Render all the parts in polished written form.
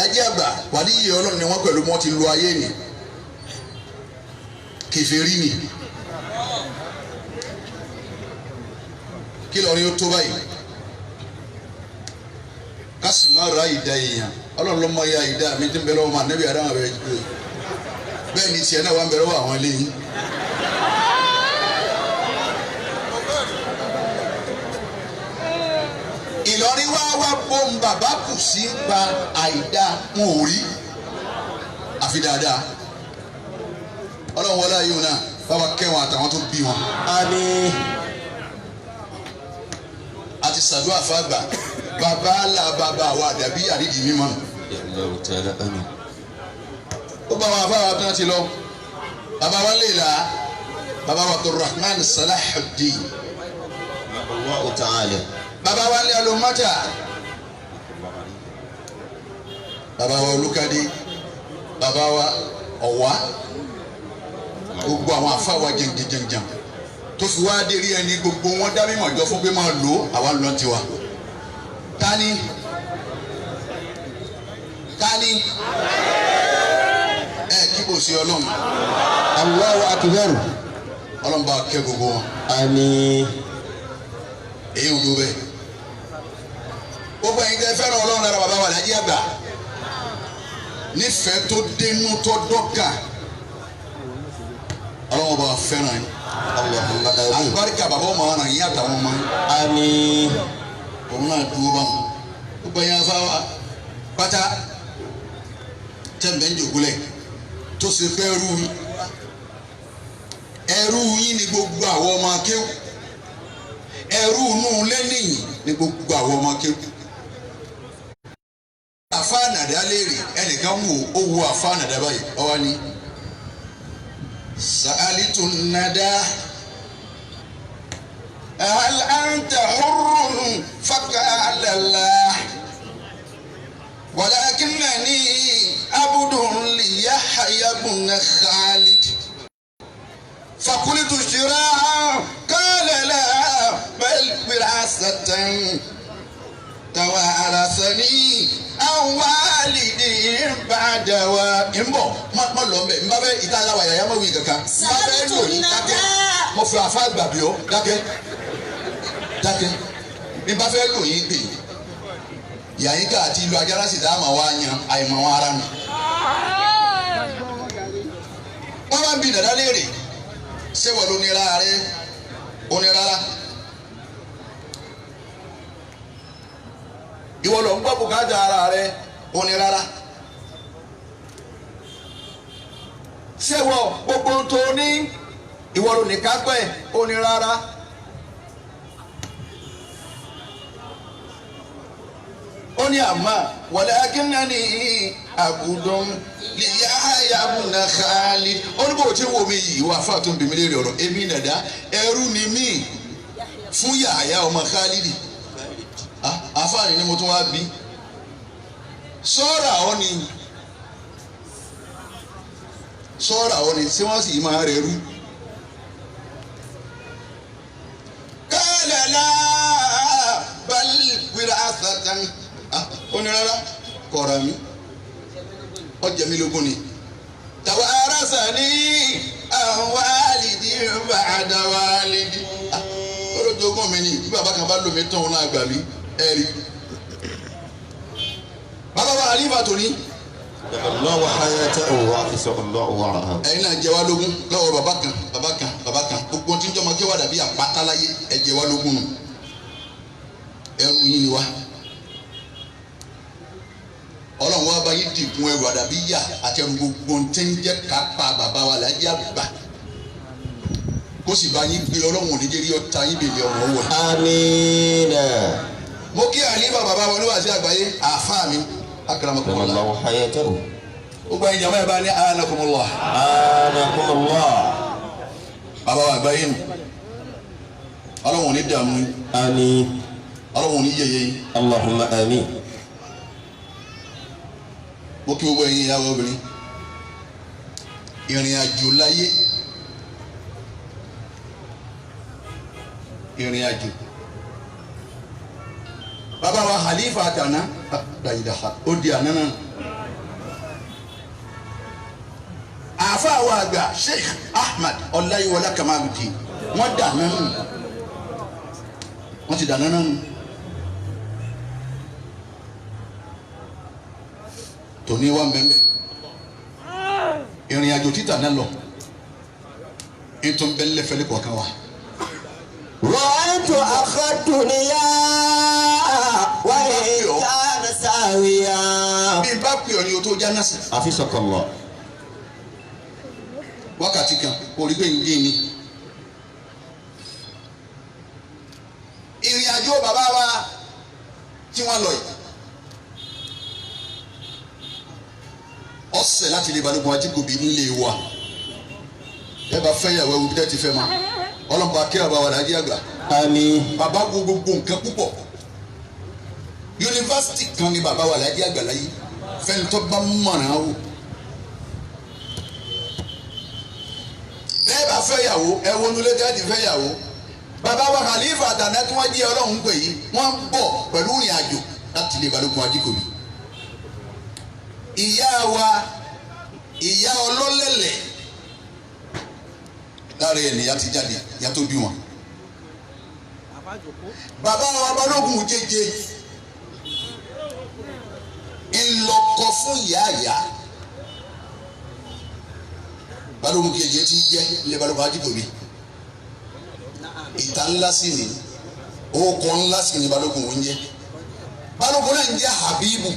Alhaji àgbà wàlíyé Ọlọ́run ni wọ́n pẹ̀lú wọn ti lu ayé ni kèfèrí ni kí lọ́rin ó tó báyìí ká sì má ra ìdá èèyàn Ọlọ́run ló mọ ya ìdá mi tí ń bẹ lọ́wọ́ máa nẹ́bí adáhùn abẹ́rẹ́ bẹ́ẹ̀ ni tiẹ̀ náà wà ń bẹ lọ́wọ́ àwọn eléyìí. Ìlọrin wá wá bóun bàbá kù sí ń pa àìdá wọn ò rí àfi dáadáa Ọlọ́run wọlé ayé wọn náà bàbá kẹwọn àtàwọn tó bí wọn. Àmín. A ti ṣàdúrà fàgbà bàbá là bàbá wa dàbí àrídìí mímọ́ nù. Ó bá wọn afáwọn tó ti lọ bàbá wa lè la bàbá wa Abdulrahman Salahuddin. Allahu ta'ala. Bàbá wa ní alomata bàbá wa olùkadé bàbá wa ọ̀wá gbogbo àwọn afáwa jẹnjẹnjẹnjẹn tó fi wá dérí ẹni gbogbo wọn dá mímọ̀ jọ fún pé máa lò àwa lọ tiwa. Tani tani ẹ kí kò sí Ọlọ́run. Allahu akbar. Ọlọ́run bá kẹ́ gbogbo wọn. Àmín. Èyí ò dúró bẹ́ẹ̀. Gbogbo ẹ̀yin tẹ́ fẹ́ràn Ọlọ́run lára bàbá wa Alhaji àgbà nífẹ̀ẹ́ tó dénú tó dọ́kà Ọlọ́run bá fẹ́ràn yín. Allahumma àmín. Àlùbáríkà bàbá ọmọ ọ̀ràn yín àtàwọn ọmọ yín. Àmín. Òun náà dúró bá wọn. Gbogbo ẹ̀yin afáwa pátá tẹ̀m̀bẹ̀ ń jòkúlẹ̀ tó ṣe fẹ́ rú yín. Ẹrú yín ni gbogbo àwọn ọmọ akéwù. Ẹrú inú lẹ́nìyìn ni gbogbo àwọn ọmọ akéwù. Àfáànàdá léèrè ẹnìkan wò ó wo àfáànàdá báyìí ọwọ́ ni. Sa'alitu nada hal anta hurrun faqala la walakinnani abdun li Yahya ibn Khalid faqultu shira'a qala la bal wirasatan tawarasani awalidi badawa. N bọ̀ má lọ mbẹ n bá bẹ ìta aláwa yàyà má wí kankan n bá bẹ lò ní dákẹ́ mo fi àfa gbàgbé ọ dákẹ́ dákẹ́ n bá fẹ́ lò yín pè yàyín ká àti ìlú ajára sì dá àmà wá yan àìmọ̀ wọn ara nù. Wọ́n bá ń bi dàda léèrè ṣé wọ́n ló ní rárá rẹ ó ní rárá. Ìwọ ló ń gbọ́ bùkátà ara rẹ ó ní rárá. Ṣé wọ gbogbo tó ní ìwọ ló ní kápẹ́ ó ní rárá. Ó ní àmà walakinnani abdun li Yahya ibn Khalid. Ó ní bò tí wo mi yìí wà fún àtúnbí mi léèrè ọ̀rọ̀ èmi nàdá ẹrú ni mí fún Yahya ọmọ Khalidi. Àfààní ni mo tún wá bí sọ́ra ọ ni sọ́ra ọ ni tí wọ́n sì máa rẹ̀ rú. Qala la bal wirasatan ó ní rárá kọ̀ọ̀rọ̀ mi ọjà mi lógún ni. Tawarasani an walidi ba'da walidi. Olójoogun mi ni bí bàbá kan bá lò mí tán òun náà gbà mí. Ẹ̀rí bàbá wa àlífà tó ní. Allahu hayatahu wa hafizahullahu wa ra'ahu. Ẹ̀yin náà jẹ wá lógún lọ́wọ́ bàbá kan bàbá kan bàbá kan gbogbo tí ń jọmọ kí wà dàbí àpátáláyé ẹ jẹ wá lógún nù ẹrú yín ni wá. Ọlọ́run wa bá yín dìgún ẹrù àdàbí yà àti ẹrù gbogbo tí ń jẹ́ kápá bàbá wa Alhaji àgbà kó sì bá yín gbé Ọlọ́run òní jẹ́rí ọ̀tá yín bèbè ọ̀rọ̀ wọ̀. Àmín. Mo kí àlífà bàbá wa oníwàásí àgbáyé àáfàá mi akramakumullah. Allahu hayatahu. Gbogbo ẹ̀yin jàmbá yẹn bá ní anakumullah. Anakumullah. Bàbá wa àgbáyé nù Ọlọ́run ò ní dààmú yín. Àmín. Ọlọ́run ò ní yẹ̀yẹ́ yín. Allahumma àmín. Mo kí gbogbo ẹ̀yin ìyàwó obìnrin ìrìn àjò láyé ìrìn àjò bàbá wa Khalifa àtàná dàyídàá ó di àná náà. wa àgbà Sheikh Ahmad Ọláyíwọlá Kamaludin wọ́n dáná nù, wọ́n ti dáná nù. Tòní wà mẹ́mẹ́ ìrìn àjò títà náà lọ ètò ń bẹ lẹ́fẹ̀ẹ́ kọ̀ọ̀kan wa. رأيت أخ الدنيا وإن كان ساويا. Bí n bá pè ọ́ ní o tó já náà sí. حفظك الله. Wákàtí kan orí pé ń dín ní. Ìrìn àjò bàbá wa tí wọ́n lọ yìí. Ọ̀sẹ̀ láti lè Balógun Ajíkòbí nílé wa. Ẹ bá fẹ́ yàwó ewu tẹ́ ti fẹ́ ma. Ọlọ́pàá kí bàbá wa lájí àgbà. Àmín. Bàbá wo gbogbo nǹkan púpọ̀. Yunifásitì kan ni bàbá wa lájí àgbà láyé. Fẹ́ni tó bá mọ̀ràn o. Bẹ́ẹ̀ bá fẹ́ yàwó ẹ wo nulẹ̀ tẹ́ ti fẹ́ yàwó. Bàbá wa Khalifa àtàná tí wọ́n jí Ọlọ́run pè yìí wọ́n ń bọ̀ pẹ̀lú ìrìn àjò láti lè Balógun Ajíkòbí. Ìyá wa ìyá ọlọ́lẹ̀lẹ̀ lára ẹ̀ nìyá ti jáde ìyá tó bí wọn. Bàbá wa Balógun jẹjẹ ńlọkọ fún ìyá ìyá Balógun jẹjẹ ti jẹ ilé Balógun Ajíkòbí. Ìta ńlá sí ni orúkọ ńlá sí ni Balógun ń jẹ. Balógun náà ń jẹ Habibu.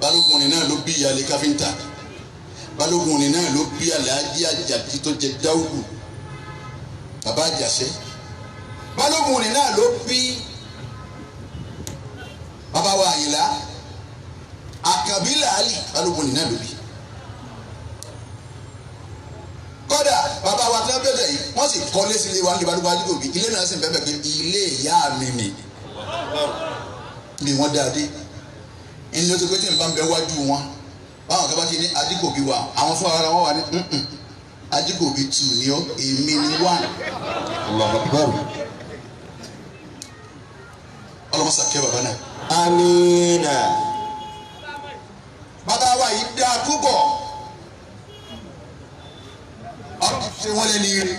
Balógun ni náà ló bí ìyáálé káfíńtà. Balógun ni náà ló bí Alhaji Àjàdí tó jẹ Dáúdù bàbá Àjàṣẹ́. Balógun ni náà ló bí bàbá wa Àyìnlá Àkànbí Làálì. Balógun ni náà ló bí. Kódà bàbá wa tí wọ́n bẹ̀rẹ̀ yìí wọ́n sì kọ́lé sílé wa ní Balógun Ajíkòbí. Ilé náà sì ń bẹ́ẹ̀ pé ilé ìyá mi nì ni wọ́n dáa dé. Ilé tó pé tí n bá ń bẹ wájú wọn báwọn kan bá ti ní Ajíkòbí wa àwọn fún ara wọn wà ní Ajíkòbí tù ní ọ èmi ní wà. Allahu Akbar. Ọlọmọsà kẹ bàbá náà. Àmín. Bàbá wa yìí dáa púpọ̀ ọ̀rọ̀ ṣe wọ́n lé ní ire.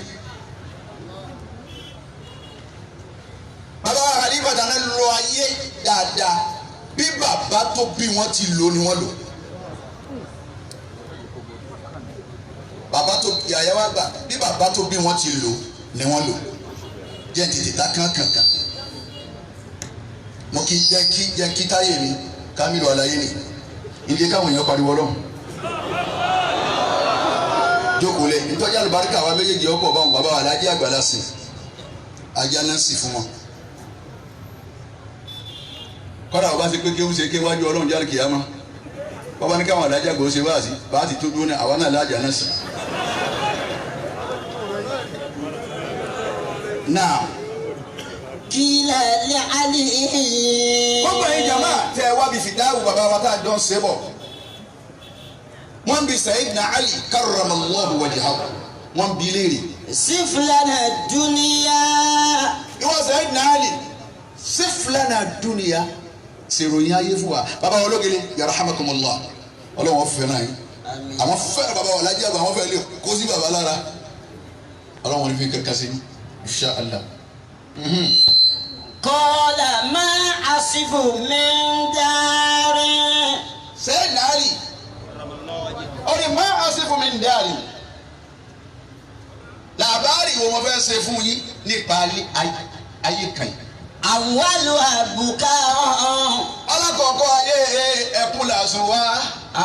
Bàbá wa Khalifa dáná lọ ayé dáadáa bí bàbá tó bí wọn ti lò ni wọ́n lò. Bàbá tó yàyà wá gbà bí bàbá tó bí wọn ti lò ni wọ́n lò. Jẹ́ tètè ta kankankan. Mo kí jẹ́ kí táyé mi Kamilu aláyé ni ilé káwọn èèyàn pariwo lọ́hùn. Jókòó lẹ̀ ntọ́jú àlùbáríkà wa méjèèjì ọkọ̀ báwọn bàbá wa alájí àgbàlá sí ajá náà sì fún wọn. Kọ́dà wọ́n bá ṣe pé kéwú ṣe ké wájú Ọlọ́run jáde kìyàmá bàbá ní káwọn alájí àgbà ó ṣe wáàsí bá ti tó dúró ní àwa náà lájà náà sí. Now Kila li Ali. Gbogbo ẹ̀yin jama tẹ ẹ wá bí fìdáwù bàbá wa tá a jọ ń ṣe bọ̀. Wọ́n bí Sayyidina Ali karramallahu wajhahu wọ́n bí léèrè. Sif lana dunya. Ìwọ Sayyidina Ali sif lana dunya ṣèròyìn ayé fún wa. Bàbá wa ológele yarhamakumullah Ọlọ́run fẹ́ràn yín. Àwọn fẹ́ràn bàbá wa lájẹ́ àgbà àwọn fẹ́ràn lè kó sí bàbá lára. Ọlọ́run ní fi kankan sí ní insha Allah. Qala ma asifu min dari. Sayyidina Ali ó ní má asifu min dari. Làbárì wo mo fẹ́ ṣe fún yín nípa ayé kan yìí. Awwalu abuka. Alákọ̀ọ́kọ́ ayé ẹkún làásùn wá.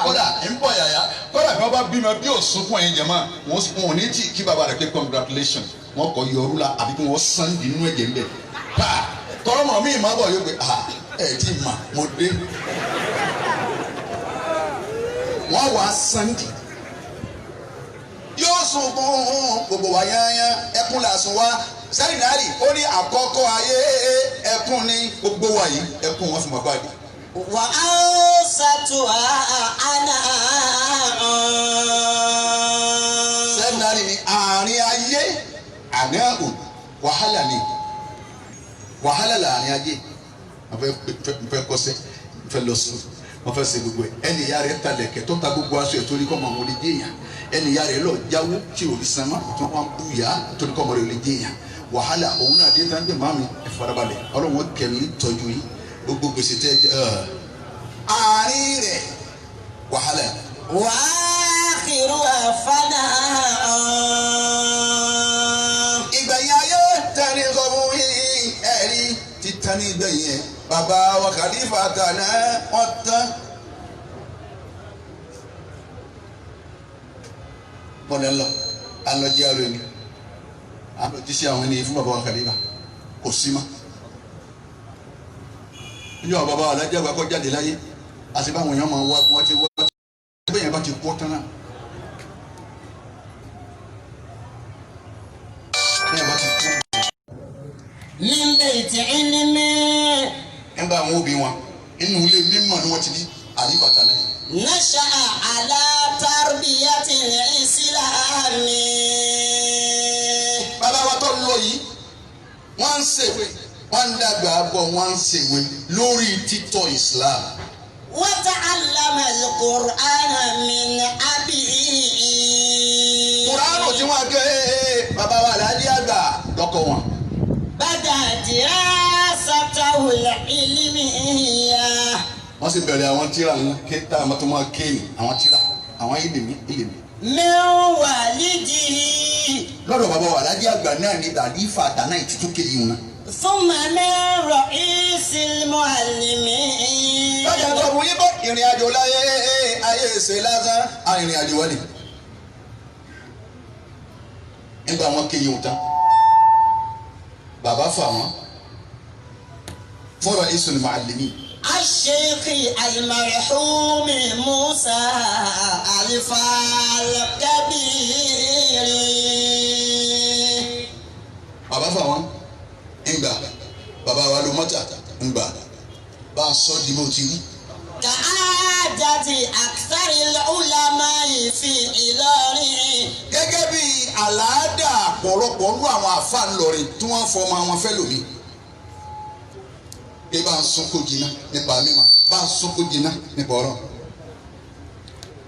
Kódà ń bọ̀ yàyà. Kódà bí wọ́n bá bímọ bí ò sunkún ẹ̀yin jẹ̀mọ́ wọn ò ní tí kí bàbá rẹ̀ pé congratulation wọn kọ yọrù la àbí kí wọ́n sán inú ẹ̀jẹ̀ ńbẹ̀. Pa tọrọmọ mi máa bọ̀ yóò pé ẹ̀ tí mà mo dé. Wọ́n wá sànńdì. Yóò sunkún gbogbo wa yányá ẹkún làásùn wá. Sayyidina Ali ó ní àkọ́kọ́ ayé ẹkún ní gbogbo wa yìí ẹkún wọn fi mọ̀ báyìí. Wa awsatuha ana. Sayyidina Ali ní àárín ayé àná ò wàhálà ni wàhálà láàrin ayé. Mo fẹ́ kọ́ṣẹ́, mo fẹ́ lọ sùn, Wọ́n fẹ́ ṣe gbogbo ẹ̀. Ẹni ìyá rẹ̀ ta lẹ̀kẹ̀ tó ta gbogbo aṣọ ẹ̀ torí kọ́ ọmọ wọn lè jẹ́ èèyàn. Ẹni ìyá rẹ̀ lọ jáwó tí ò ní san mọ́ tó wọ́n bú yá torí kọ́ ọmọ rẹ̀ lè jẹ́ èèyàn. Wàhálà òun náà dé tán bí màmí ẹ farabalẹ̀ Ọlọ́run kẹ̀mí tọ́jú yín gbogbo gbèsè tẹ́ ẹ àárín rẹ̀ wàhálà. وآخرها فناء. Ìgbẹ̀yìn ayé tẹni sọ fún yín ẹ̀rí títan ní ìgbẹ̀yìn ẹ̀ bàbá wa Khalifa tàná wọ́n tán. Bọ́lá ńlọ alọ́jẹ́ àrò ẹni alọ́jẹ́ sí àwọn ènìyàn fún bàbá wa Khalifa kò sí mọ́. Níjọ́ àwọn bàbá wa alájẹ́ àgbà kọ́ jáde láyé àti báwọn èèyàn máa wá bí wọ́n ti wá bẹ́ẹ̀ yẹn bá ti kú tán náà. Bẹ́ẹ̀ bá ti kú. من بيت علم. Nígbà àwọn òbí wọn inú ilé mímọ́ ni wọ́n ti bí àlífà tàná yìí. نشأ على تربية الإسلام. Bàbá wa tó lọ yìí wọ́n ń ṣèwé wọ́n ń dàgbà bọ̀ wọ́n ń ṣèwé lórí títọ́ Islam. وتعلم القرآن من أبيه. Kùránù tí wọ́n gbé bàbá wa Alhaji àgbà lọ́kọ̀ wọn. بدأ دراسته العلمية. Wọ́n sì bẹ̀rẹ̀ àwọn tíra ńlá ké tá a tó máa kéènì àwọn tíra àwọn ìlèmí ìlèmí. من والده. Lọ́dọ̀ bàbá wa Alhaji àgbà náà ni àlífà tàná ìtútù kéyìí wọn. ثم من رئيس المعلمين. Lọ́jà tó wù yín bọ́ ìrìn àjò láyé ayé ṣe lásán arìnrìn àjò wọlé. Nígbà wọn kéye wọn tán bàbá fà wọn fọ́rọ̀ isul muallimi. الشيخ المرحوم موسى ألفا الكبير. Bàbá fà wọn ńgbà bàbá wa ló mọ́tà ńgbà bá a sọ di bó ti rí. كعادة أكثر العلماء في إيلاري. Gẹ́gẹ́ bí àlàáda ọ̀pọ̀lọpọ̀ ń lọ àwọn àfa ńlọrin tí wọ́n fọmọ àwọn fẹ́ lómi. Pé bá ń sunkún jìnnà nípa mímọ̀ bá ń sunkún jìnnà nípa ọ̀rọ̀.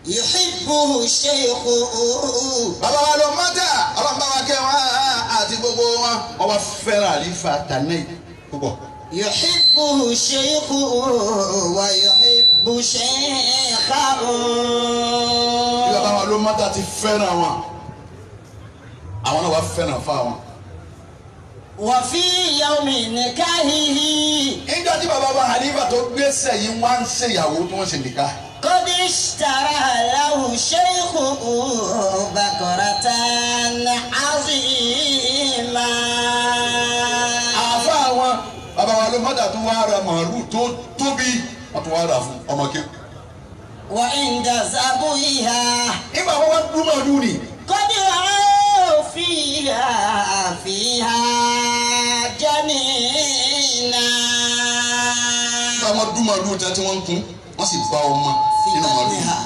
يحبه الشيخ. Bàbá wa lọ mọ́tà ọlọ́run bá wa kẹ́ wọn àti gbogbo wọn. Wọ́n bá fẹ́ràn àlífà tànẹ́ì púpọ̀. يحبه الشيخ ويحب شيخه. Bí bàbá wa lọ mọ́tà ti fẹ́ràn wọn àwọn náà wá fẹ́ràn fáwọn. وفي يوم نكاحه. Nígbà tí bàbá wa àlífà tó gbéṣẹ́ yìí wá ń ṣèyàwó tí wọ́n ṣe nìka. قد اشترى له شيخه بقرة عظيمة. Àfa àwọn bàbá wa ló mọ́tà tó wá ra màálù tó tóbi wọ́n tún wá rà fún ọmọ kí. وعند ذبحها. Nígbà wọn wá dún màálù ni. قد رأوا فيها جنينا. Nígbà wọn dún màálù tí wọ́n ń kún wọ́n sì bá ọmọ في nínú màálù. بطنها.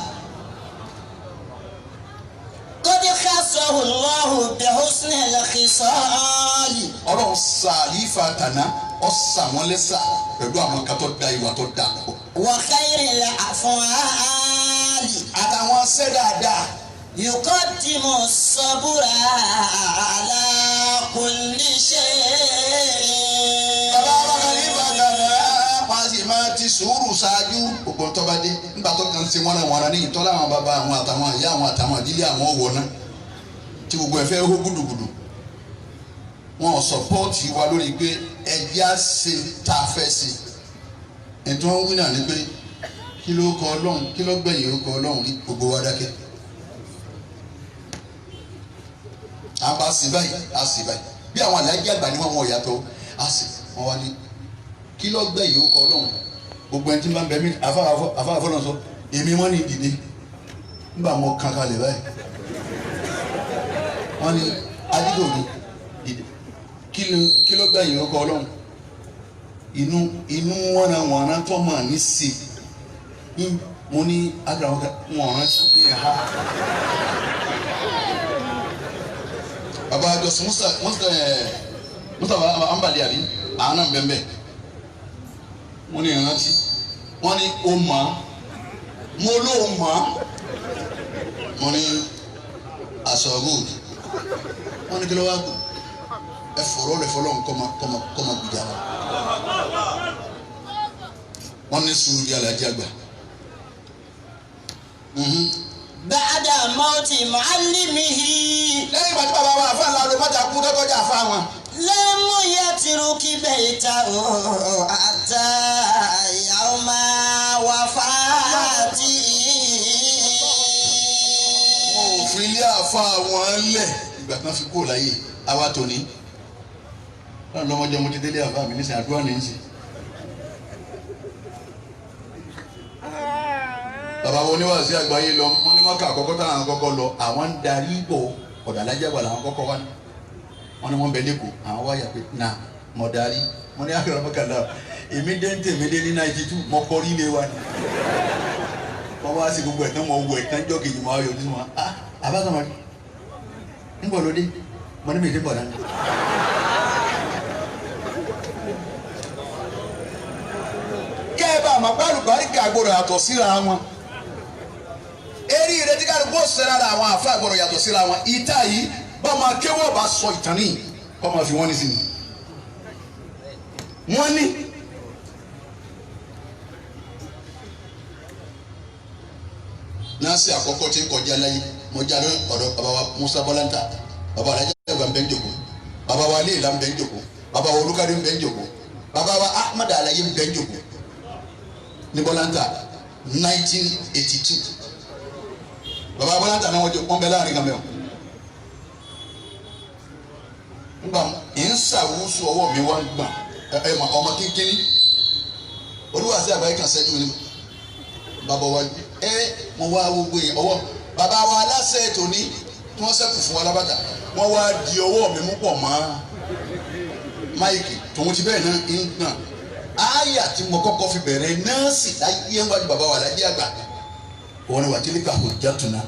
قد خصه الله بحسن الخصال. Ọlọ́run sa àlífà tàná ọ sà wọ́n lẹ́sà pẹ̀lú àwọn kan tó da ìwà tó da pọ̀. وخير الأفعال. Àtàwọn ṣẹ́ dáadáa. يقدم الصبر على كل شيء. Bàbá wa Khalifa tàná wọ́n á sì máa ti sùúrù ṣáájú gbogbo tó bá dé nígbà tó kàn ṣe wọ́n wọ́n ní ìtọ́lá àwọn bàbá àwọn àtàwọn ìyá àwọn àtàwọn ìdílé àwọn ọ̀wọ́ náà tí gbogbo ẹ̀ fẹ́ hó gúdùgúdù. Wọn ò sọpọ́ọ̀tì wa lórí pé ẹjẹ́ á ṣe tá a fẹ́ ṣe. Ẹ̀tọ́ wọn wí náà ni pé kí ló kọ Ọlọ́run kí ló gbẹ̀yìn ó kọ Ọlọ́run rí gbogbo wa dákẹ́. A bá sì báyìí a sì báyìí bí àwọn àlàyé àgbà ni wọn wọn yàtọ̀ a sì wọn wá ní kí ló gbẹ̀yìn ó kọ Ọlọ́run gbogbo ẹni tí ń bá ń bẹ mí afáfọ́ lọ́n sọ èmi wọ́n ní dìde nígbà wọn kan kalẹ̀ báyìí wọ́n ní adigun dìde kí ló gbẹ̀yìn ó kọ Ọlọ́run inú wọ́nà tó máa ní sí i mo ní agbára wọn rántí ní ẹ̀ha. Bàbá àjọsìn Musa Ambali àbí àwọn náà bẹ́ẹ̀ bẹ́ẹ̀ wọ́n ní ìrántí wọ́n ní ó mọ̀ Mo lóun mọ̀ mo ní àsọ̀rọ̀ wọn ní kí ló wá kù ẹ fọ̀rọ̀ lẹ fọlọ́ kọ́mọ gbìjà wa. Wọ́n ní sùúrù bí alájí àgbà. Ba'da mawti mu'allimihi. Lẹ́yìn ìgbà tí bàbá wa àfa ńlá ló mọ́ta kú tọ́tọ́jà àfa wọn. Lam yatruki baytahu hatta yawma wafatihi. Wọn ò fi ilé àfa wọn lẹ̀ ìgbà kan fi kúrò láyé àwa tòní. Báwo lọ́mọdé mo ti délé àfa mi nísìnyí àdúrà ní í sìn. Bàbá wo oníwàásí àgbáyé lọ wọn ní mọ́kà àkọ́kọ́ táwọn kọ́kọ́ lọ àwọn ń darí bọ̀ ọ̀dọ̀ alájàgbà làwọn kọ́kọ́ wá ní wọn ní wọn bẹ lẹ́kọ̀ọ́ àwọn wáyà pé nà mọ̀ darí wọn ní àkàrà mọ́kànlá èmi dé ń tèmi dé ní 92 mọ́ kọ́ rí ilé wa ni wọ́n wá sí gbogbo ẹ̀tàn mọ́ wọ ẹ̀tàn jọ́ kejì mọ́ ayọ̀ nínú wa ah àbáṣọmọdé ńbọ̀ lóde mọ́ ní mi ti bọ̀ náà. Kẹ́ ẹ bá àmọ́ pálùbáríkà gbọ́dọ̀ yàtọ̀ síra wọn. Eré rẹ tí kálukú ó sẹ́ra ara àwọn àfa gbọ́dọ̀ yàtọ̀ síra wọn. Ìta yìí bọ́mọ akéwọ́ bá sọ ìtàn ní kọ́ máa fi wọ́n ní sí ni. Wọ́n ní. Nọ́ọ̀sì àkọ́kọ́ tí ń kọjá láyé mo já lọ ọ̀dọ̀ bàbá wa Musa Bọ́láńtà, bàbá alájà àgbà ń bẹ ń jòkó, bàbá wa Léèlà ń bẹ ń jòkó, bàbá wa Olúkadé ń bẹ ń jòkó, bàbá wa Ahmad Alaye ń bẹ ń jòkó ní Bọ́láńtà 1982. Bàbá Bọ́láńtà náà wọ́n bẹ láàrin kan mẹ́wọ̀n. Ngbà ń sàwùsù ọwọ́ mi wá gbà ẹ mà ọmọ kínkínní olúwàsí àgbáyé kan sẹ́jú mi ni bàbá wa ẹ mo wá gbogbo yẹn ọwọ́ bàbá wa aláṣẹ tòní tí wọ́n sẹ́kù fún wa lábàtà wọ́n wá di ọwọ́ mi mú pọ̀ mọ́ máìkì tòun ti bẹ́ẹ̀ náà ń gbọ̀n áyà tí mo kọ́kọ́ fi bẹ̀rẹ̀ nọ́ọ̀sì láyé wájú bàbá wa láyé àgbà òun ni wàtílíkà kò jàtúná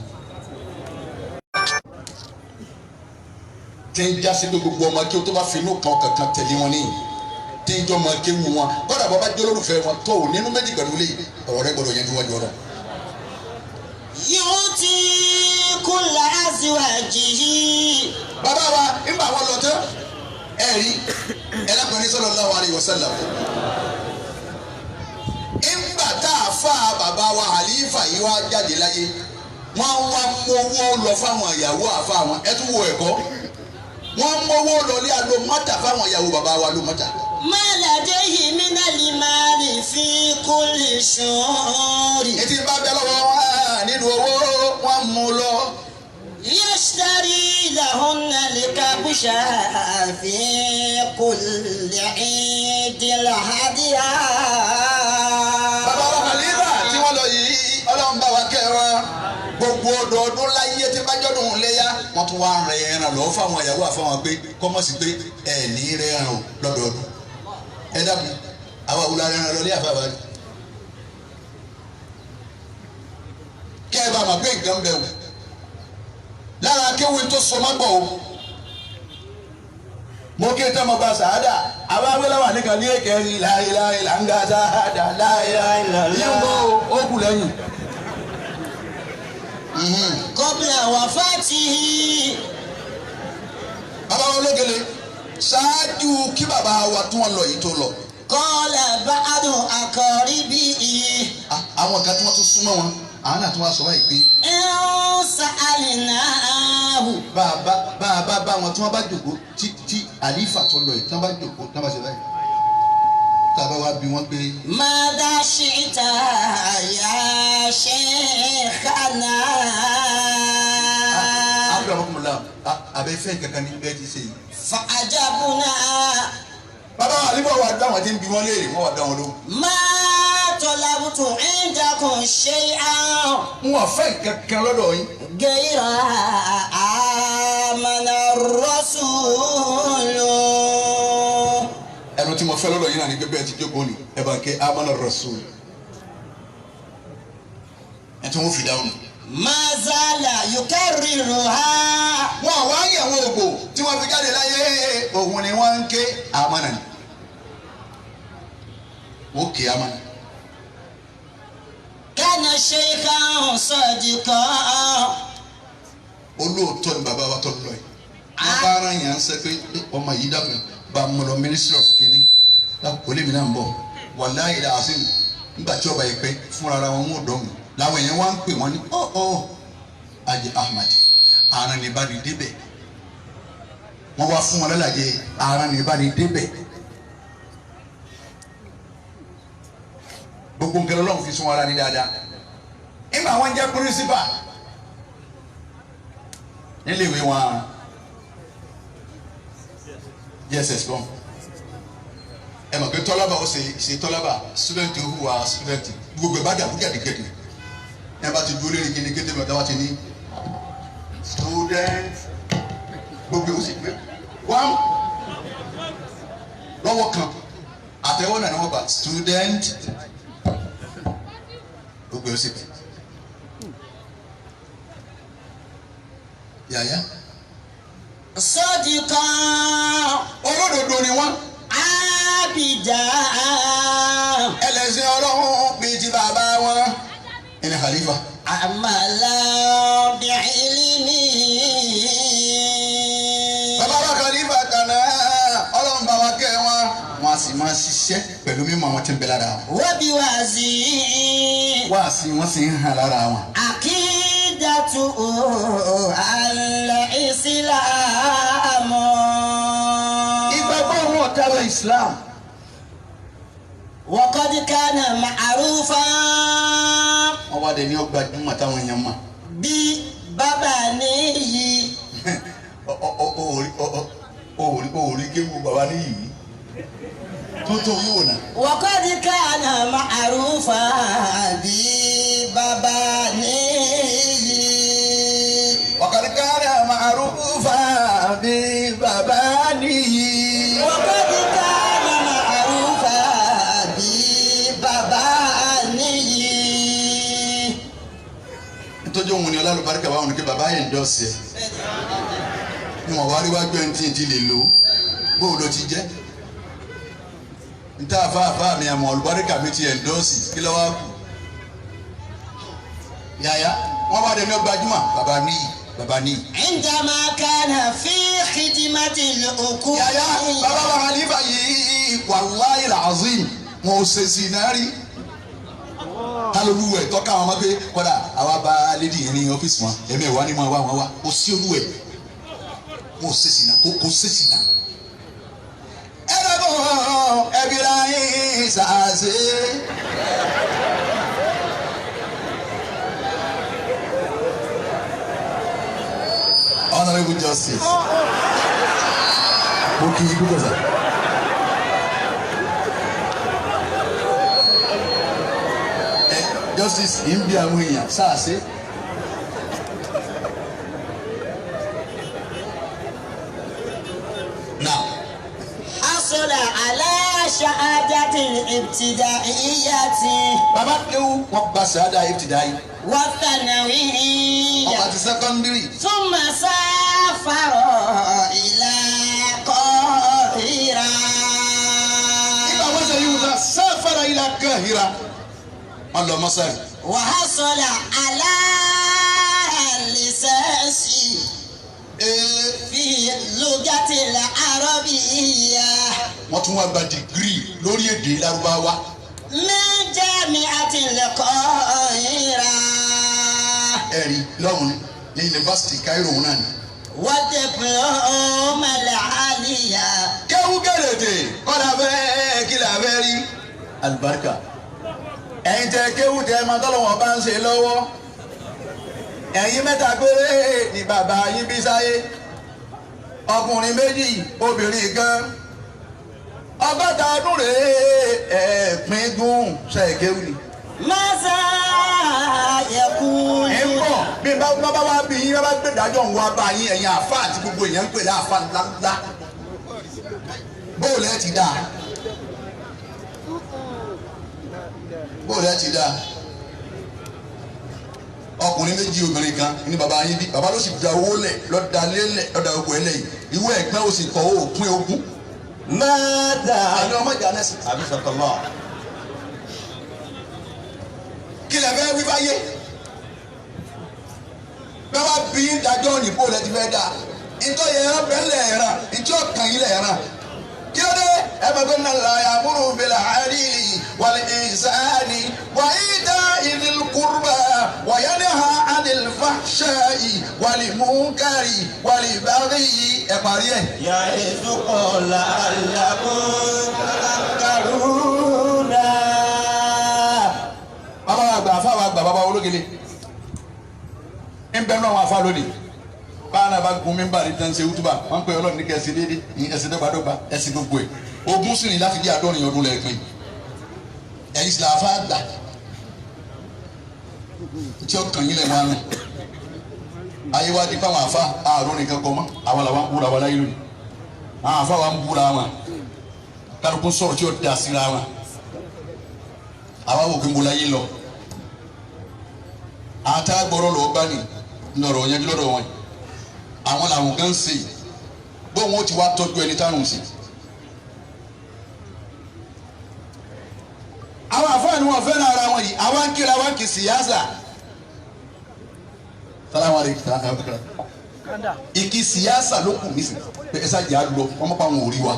tí ń jásí pé gbogbo ọmọ kí o tó bá fi inú kan kankan tẹ̀lé wọn ní tí ń jọ ọmọ kéwu wọn kọ́dà bọ́ bá jẹ́ olólùfẹ́ wọn tó o nínú méjì pẹ̀lú lé ọ̀rọ̀ rẹ gbọ́dọ̀ yẹn ju wájú ọ̀rọ̀. Yu'ti kulla azwajihi. Bàbá wa ńgbà wọn lọ tán ẹ rí ẹlẹ́kùnrin sallallahu alaihi wasallam. Ńgbà tá a fa bàbá wa àlífà yìí wá jáde láyé wọ́n wá mówó lọ fáwọn ìyàwó àfa wọn ẹ tún wo ẹ̀kọ́ wọ́n mówó lọ ní alo mọ́tà fáwọn ìyàwó bàbá wa ló mọ́tà. Ma ladayhi minal mali fi kulli shuhuri. Etí bá bẹ lọ́wọ́ wọn nínú owó wọn mú lọ. Yashtari lahunna al-kabsha fi kulli idil hadiya. Bàbá wa Khalifa tí wọ́n lọ yìí ọlọ́run bá wa kẹ́ wọn. Gbogbo ọdọọdún láyé tí bá jọ́dún léyà wọ́n tún wá rẹ ẹran lọ́wọ́ fáwọn ìyàwó àfáwọn pé kọ́mọ̀sí pé ẹ̀ ní rẹ ẹran o lọ́dọọdún. Ẹ dákun àwa wúlò ara ẹran lọlé àfáwọn rẹ. Kẹ́ ẹ bá máa gbé nǹkan bẹ̀ wò lára akéwì tó so má gbọ̀ o. Mo kí tẹ́ mo gba sàádà àwa awéláwà nìkan ní èkè ní láéláé là ń ga sàádà láéláé yín bọ́ o ó kù lẹ́yìn. Qabla wafatihi. Bàbá wa ológele ṣáájú kí bàbá wa tún wọn lọ yìí tó lọ. Qala ba'du aqaribihi. Àwọn kan tí wọ́n tún súnmọ́ wọn àwọn náà tún wá sọ báyìí pé. In sa'alnahu. Bá a bá wọn tí wọ́n bá jòkó tí àlífà tó lọ yìí tí wọ́n bá jòkó tí wọ́n bá ṣe báyìí. Tá a bá wá bí wọ́n pé. Madha shi'ta ya shaykhana. Abúlé ọmọkùnrin abẹ́fẹ́ kankan ní bẹ́ẹ̀ ti ṣe yìí. Fa'ajabna. Bàbá wa àlífà wa dá wọn tí ń bi wọn léèrè wọn wà dá wọn lóhùn. Ma talabtu indakum shay'an. N wà fẹ́ kankan lọ́dọ̀ yín. Gayra amana ar-rasul. Ẹnu tí mo fẹ́ lọ́dọ̀ yín náà ni pé bẹ́ẹ̀ ti jókòó ni ẹ bá ń ké amana ar-rasul. Ẹ tí wọ́n fi dáhùn. Ma zala yukarriruha. Wọ́n wá yẹ̀wò ògbò tí wọ́n fi jáde láyé òun ni wọ́n ń ké amana ni. Wọ́n ké amana. Kana شيخا صادقا. Olóòótọ́ ni bàbá wa tọ́ lọ yìí. Wọ́n bá ara yàn án sẹ́ pé ọmọ yìí dàpọ̀ bá mú lọ ministry of kínní kò lèmi náà ń bọ̀ wàláhì làásìm nígbà tí ọba yìí pẹ́ fúnra ara wọn ò dọ̀hùn làwọn èèyàn wá ń pè wọ́n ní ọ́ ọ́ Haji Ahmad àrùn ní bá ní débẹ̀ wọ́n wá fún wọn lálàjẹ àrùn ní bá ní débẹ̀ gbogbo nǹkan Ọlọ́run fi sún wọn ara ní dáadáa nígbà wọn jẹ́ pírísípà nílé ìwé wọn JSS gan ẹ mọ̀ pé tọ́lábà ó ṣe ṣe tọ́lábà student hùwà student gbogbo ẹ̀ bá dàbí gẹ̀dẹ̀gẹ̀dẹ̀ ẹ bá ti dúró lérí kíni kété mẹ́ta wá ti ní student gbogbo ó sì pé wọ́n lọ́wọ́ kan àtẹwọ́ náà ni wọ́n bá student gbogbo ó sì pé yàyà. صادقا. Olódodo ni wọ́n. عابدا. Ẹlẹ́sìn Ọlọ́run bíi ti bàbá wọn ẹni khalifa. عملا بعلمه. Bàbá wa khalifa kàná Ọlọ́run bá wa kẹ́ wọn. Wọn a sì máa ṣiṣẹ́ pẹ̀lú mímọ̀ àwọn tí ń bẹ lára wọn. وبوازي. Wáàsí wọn sì ń hàn lára wọn. عقيدته الإسلام. Ìgbàgbọ́ wọn dára Islam. وقد كان معروفا. Wọ́n wá dé ní ọgbà júmọ̀ táwọn èèyàn mọ̀. ببابانيه. Òòrí kéwu bàbá níyì tó tó wíwò náà. وقد كان معروفا ببابانيه. وقد كان معروفا ببابانه. وقد كان معروفا ببابانيه. Nítorí òun ni ọlálùbáríkà báwọn ní kí bàbá yẹn ń dọ́sẹ̀ ni wọ́n wá rí wájú ẹni tí n ti lè lò ó bóun ló ti jẹ́ níta àfáàfáà mi àmọ́ olùbáríkà mi ti ẹ̀ńdọ́sì kí ló wá kù yàyà wọ́n wá dẹni gbajúmọ̀ bàbá níyì bàbá níyì. عندما كان في خدمة الأكول. Yàyà bàbá wa Khalifa yìí wàláhì làzim wọn ò ṣe sí náà rí kálólúwẹ̀ tọ́ka àwọn ọmọ pé kọ́dà àwa bá lédi yẹn ní ọ́fíìsì wọn ẹ̀mí ẹ̀ wá ní mọ́ wá wọn wá kò sí olúwẹ̀ wọn ò ṣe sí náà kò ṣe sí náà. Ẹ dàgbọ́ ẹbí ra yín ṣàṣe. Honourable Justice, mo kì í púpọ̀ sá. Ẹ Justice yìí ń bí àwọn èèyàn sáàsé. Now, حصل على شهادة الابتدائية. Bàbá kéwú wọn gba sàádà ìbtìdáyì. والثانوية. Ọba ti sẹ́kọ́ndírì. ثم سافر إلى القاهرة. Nígbà wọn sọ yìí wọn sáfàrà ilà Kahira. Wọn lọ Mọ́sárì. وحصل على الليسانس Ee في اللغة العربية. wọ́n tún wá gba dìgírì lórí èdè Lárúbáwá. من جامعة القاهرة. Ẹ̀rí lọ́hùn ní yunifásitì Cairo náà ni. والدبلوم العالية. Kéwú gẹ̀rẹ̀dẹ̀ kọ́dà fẹ́ kí là fẹ́ rí. Àlùbáríkà. Ẹ̀yin tẹ kéwú tẹ máa tọ́lọ̀ wọn bá ń ṣe lọ́wọ́. Ẹ̀yin mẹ́ta péré ni bàbá yín bí sáyé. Ọkùnrin méjì, obìnrin kan. 60 ọdún rèé ẹ̀ẹ́pín gún ṣe kéwú ni. ماذا يقول. Ẹ ń bọ̀ bí bá bá wá bí yín bá bá gbé dájọ́ ń wá bá yín ẹ̀yin àfa àti gbogbo èèyàn ń pè láàfa ńláńlá. Bóòlù ẹ ti dáa. Bóòlù ẹ ti dáa. Ọkùnrin méjì obìnrin kan ní bàbá yín bí bàbá ló sì da owó lẹ̀ lọ́dà lélẹ̀ lọ́dà ogun ẹ̀ lẹ́yìn ìwé ẹ̀gbẹ́ ò sì kọ́ òpin ogún. ماذا Àní ọmọ ìjà náà sì. حفظك الله. Kí lẹ fẹ́ wí fáyé? Bẹ́ẹ̀ bá bí dájọ́ òyìnbó lẹ ti fẹ́ dá. Ntọ́ yẹn ẹran bẹ́ẹ̀ lẹ̀ ẹran, ntí ọkàn yín lẹ̀ ẹran. Kí ló dé? Ẹ bá gbé nà la ya'muru bil 'adli wal ihsani wa ita'i dhil qurba wa yanha 'anil fahsha'i wal munkari wal baghi. Ẹ parí ẹ̀. يعظكم لعلكم تذكرون. Bàbá wa gbà, àfa wa gbà, bàbá ológele ń bẹ náà wọn afa lónìí báwa náà bá gun mímbà ní tán ṣe wútúbà wọn pè Ọlọ́run ní kẹsì déédéé ní ẹsẹ̀ dọ́gbadọ́gba ẹsẹ̀ gbogbo ẹ̀ ogún sì ní láti di 70 ọdún lẹ́ẹ̀pin ẹ̀yin sì làáfà gbà tí ọkàn yín lẹ̀ wọn rìn ayé wa di pa àwọn afa àrùn nìkan kọ mọ́ àwọn làwọn ń búra wa láyé lónìí àwọn afa wa ń búra wọn kálukú sọ̀rọ̀ tí ó da síra wọn àwa wò kí n bolo ayé lọ àwọn tá a gbọ́rọ̀ lọ bá ní nọ̀rọ̀ yẹn lọ́dọ̀ wọn àwọn làwọn kan ṣe bóun ó ti wá tọ́jú ẹni tárùn sí. Àwọn àfáàní wọn fẹ́ràn ara wọn yìí àwọn ń kíra wọn kì í síyáṣà. Salamu aleykum. Ìkí síyáṣà ló kù nísìnyí pé ẹ ṣáàjì á lọ wọn mọ̀ pa àwọn ò rí wa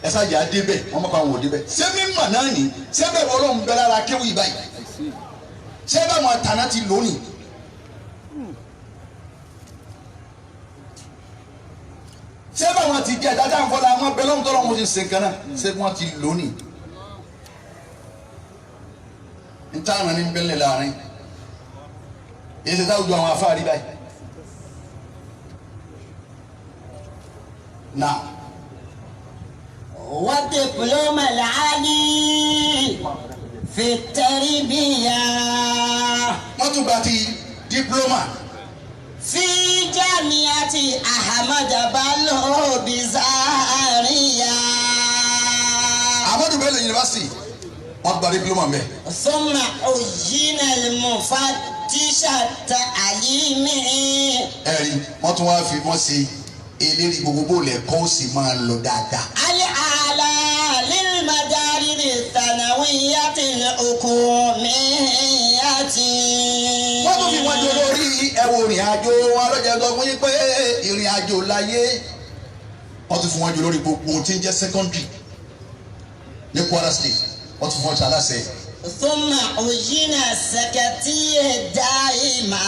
ẹ ṣáàjì á débẹ̀ wọn mọ̀ pa àwọn ò débẹ̀. Ṣé mímọ̀ náà ní ṣé bẹ́ẹ̀ wọ́n lọ́n bẹ lára kéwì báyìí ṣé báwọn àtàná ti lónìí. Ṣé báwọn ti jẹ dáadáa ń fọlá àwọn bẹ lọ́hùn tọ́lọ́ wọn ti ṣe nǹkan náà ṣé wọ́n ti lónìí. N táwọn ní bẹ́lẹ̀ láàrin èyí ṣe táwùjọ àwọn afáàrí báyìí. Náà. والدبلوم العالي في التربية Wọ́n tún gba ti dípúlọ́mà في جامعة أحمد Bello بزاريا. Ahmadu Bello University wọ́n gba dípúlọ́mà mẹ́. ثم عين المفتش التعليمي. Ẹ̀rí wọ́n tún wá fi wọ́n ṣe eléri gbogbo lẹ́kọ́ ó sì máa lọ dáadáa. الأعلى للمدارس الثانوية الحكومية. Wọ́n tún fi wọ́n jọ lórí ẹ̀wọ̀ ìrìn àjò wọn lọ́jà tó fún yín pé ìrìn àjò láyé. Wọ́n tún fi wọ́n jọ lórí gbogbo ohun tí ń jẹ́ secondary ní Kwara State wọ́n tún fi wọ́n ṣe aláṣẹ. ثم عين السكرتير الدائمة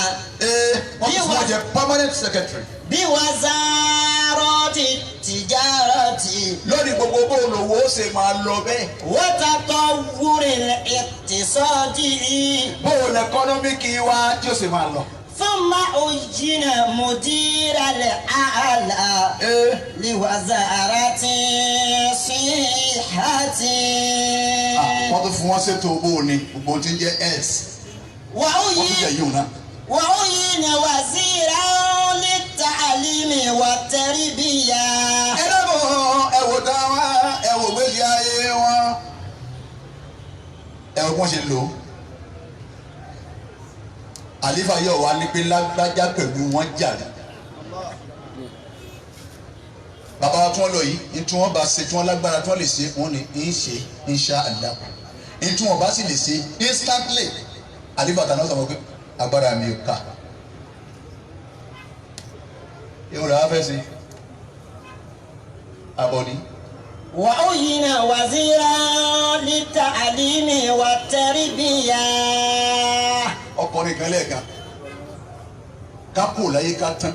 Wọ́n tún fi wọ́n jẹ permanent secretary بوزارة التجارة lórí gbogbo bóòlù owó ṣe máa lọ bẹ́ẹ̀. وتطور الاقتصاد. Bóòlù ẹkọ́nọ́míkì wa tí ó ṣe máa lọ. ثم عين مدير الأعلى لوزارة الصحة. Wọ́n tún fún wọn ṣètò bóòlù gbogbo ohun tí ń jẹ́ health wọ́n tún jẹ́ yìí náà. وعين وزيرا للتعليم والتربية. Ẹ dábọ̀ ẹ wò tá wọn ẹ wò gbèsè ayé wọn ẹ wò bí wọ́n ṣe lò ó. Àlífà yóò wá ní pé lágbájá pẹ̀lú wọn jàre. Bàbá wa tí wọ́n lọ yìí ní tí wọ́n bá ṣe tí wọ́n lágbára tí wọ́n lè ṣe wọ́n ní ń ṣe insha Allah ní tí wọ́n bá sì lè ṣe instantly àlífà tàná sọ pé agbára mi ò ká. Ìwọ̀n làwọn fẹ́ ṣe àbọ̀ní. وعين وزيرا للتعليم والتربية. Ọkùnrin kan lẹ́ẹ̀kan ká kó láyé ká tán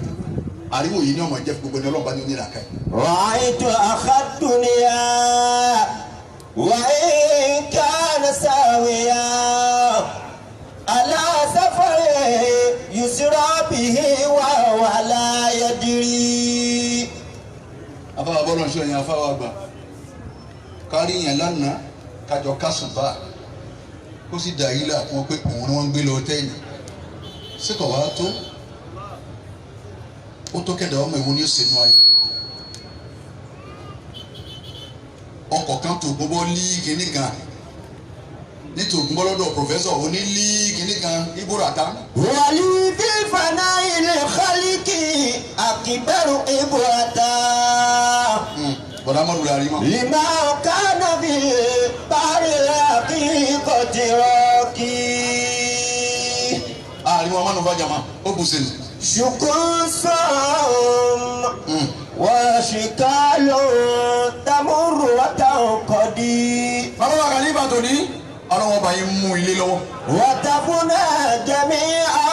àríwò yìí ní ọmọ jẹ́ gbogbo ẹni ọlọ́ba ní onírà ká yìí. رأيت أخا الدنيا وإن كان ساويا على سفر يسرى به وهو لا يدري. Afáwa bọ́lá ń ṣe ẹ̀yìn afáwa àgbà kárí yẹn lánàá kájọ kásùnfà kó sì dà yí là wọn pé òun ni wọ́n ń gbé lọ tẹ́yìn síkọ̀ wá tó ó tó kẹ̀dá ọmọ ìwo ni ó ṣe nú ayé ọkọ̀ kan tó gbogbo líìgì nìkan ní tògùn lọ́dọ̀ pòfẹ́sọ̀ oní líìgì nìkan ibùràtà. ولي في فناء الخلق أكبر عبرة. Bọ̀dá mọ́lù la rí mọ́. لما كان في بحر الحقيقة راكي. jàmá ó bù sẹ́nu. شكوس وشكال تمر وتنقضي Bàbá wa Khalifa tòní ọlọ́wọ́ bá yín mú ilé lọ́wọ́. وتفنى جميعا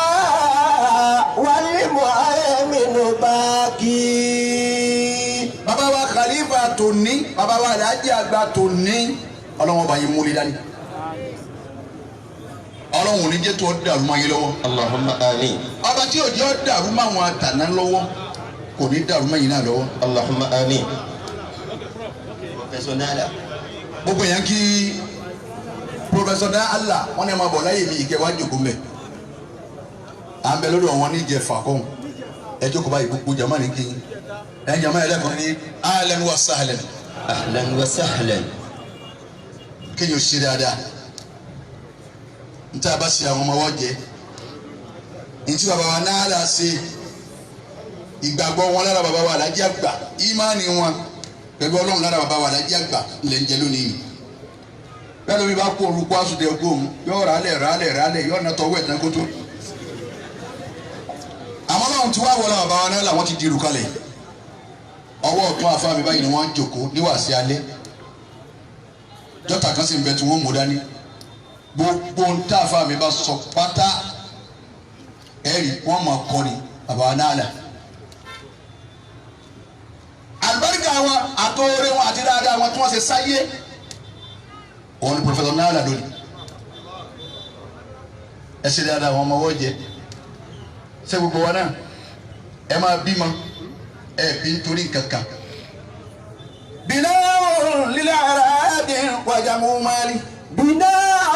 والمؤمن باقي. Bàbá wa Khalifa tòní, bàbá wa Alhaji àgbà tòní, ọlọ́wọ́ bá yín mú ilé dání. Ọlọ́run ò ní jẹ́ tó ọ dàrú mọ́ yín lọ́wọ́. اللهم آمين. Ọba tí ò jẹ́ ọ dàrú mọ́ àwọn àtàná lọ́wọ́ kò ní dàrú mọ́ yín náà lọ́wọ́. اللهم آمين. Professor Nala. Gbogbo yẹn kí Professor Allah wọn ní ẹ máa bọ̀ láyé mi ìkẹ́ wá jòkó mbẹ́. À ń bẹ lọ́dọ̀ wọn ní jẹ fàkọ́hún. Ẹ jókòó báyìí, gbogbo jama ní kí yín. Ẹ jama yẹn lẹ́kọ̀ọ́ ní ahlan wa sahlan. أهلا وسهلا. Kéèyàn ṣe dáadáa, níta bá ṣe àwọn ọmọ wọn jẹ ntí bàbá wa náà là ṣe ìgbàgbọ́ wọn lára bàbá wa Alhaji àgbà, ìmánì wọn pẹ̀lú Ọlọ́run lára bàbá wa Alhaji àgbà lẹ́ ń jẹ lónìí yìí. Bẹ́ẹ̀ lómi bá kó orúkọ àsùdẹ ogóhùn yóò rálẹ̀ rálẹ̀ rálẹ̀ yóò nà tọwọ́ ẹ̀tàn kótó. Àmọ́ Ọlọ́run tí wàá wọlé bàbá wa náà làwọn ti dirù kalẹ̀. Ọwọ́ ọ̀tún àfa mi báyìí ni wọ́n ń jòkó níwàásí alẹ́ jọ́tà kan sì ń bẹ tí wọ́n mú dání. Gbogbo ń tá àfa mi bá sọ pátá, ẹ̀rí wọ́n máa kọ́ ni bàbá wa náà là. Àlùbáríkà wọn àtọ́rẹ́ wọn àti dáadáa wọn tí wọ́n ṣe sáyé, òun ni Professor náà là lónìí. Ẹ ṣe dáadáa, àwọn ọmọ ọwọ́ jẹ ṣé gbogbo wa náà ẹ máa bímọ ẹ bí nítorí nǹkan kan. Bìnnáwó lílẹ̀ ara dín wájà mú máàlì. بناء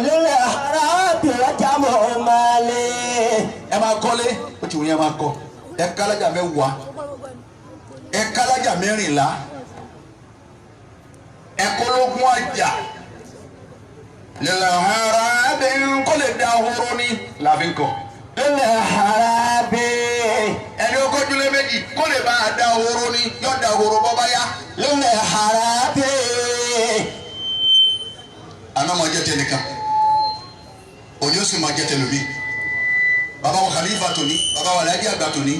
للإحراب وجمع مال. Ẹ máa kọ́lé, ó ti wù yín, ẹ máa kọ́. Ẹ kálájà 10, ẹ kálájà 14, ẹ kólógún àjà lílẹ̀ ara dín kó lè da ahoro ní làbí kọ́. للإحراب. Ẹni ó kọjúlé 2 kó lè bá a da ahoro ní yọ da ahoro bọ́ bá yá. للإحراب. Àná máa jẹ́ tẹnìkan, òní ó sì máa jẹ́ tẹlómi. Bàbá wa Khalifa tòní, bàbá wa Alhaji àgbà tòní,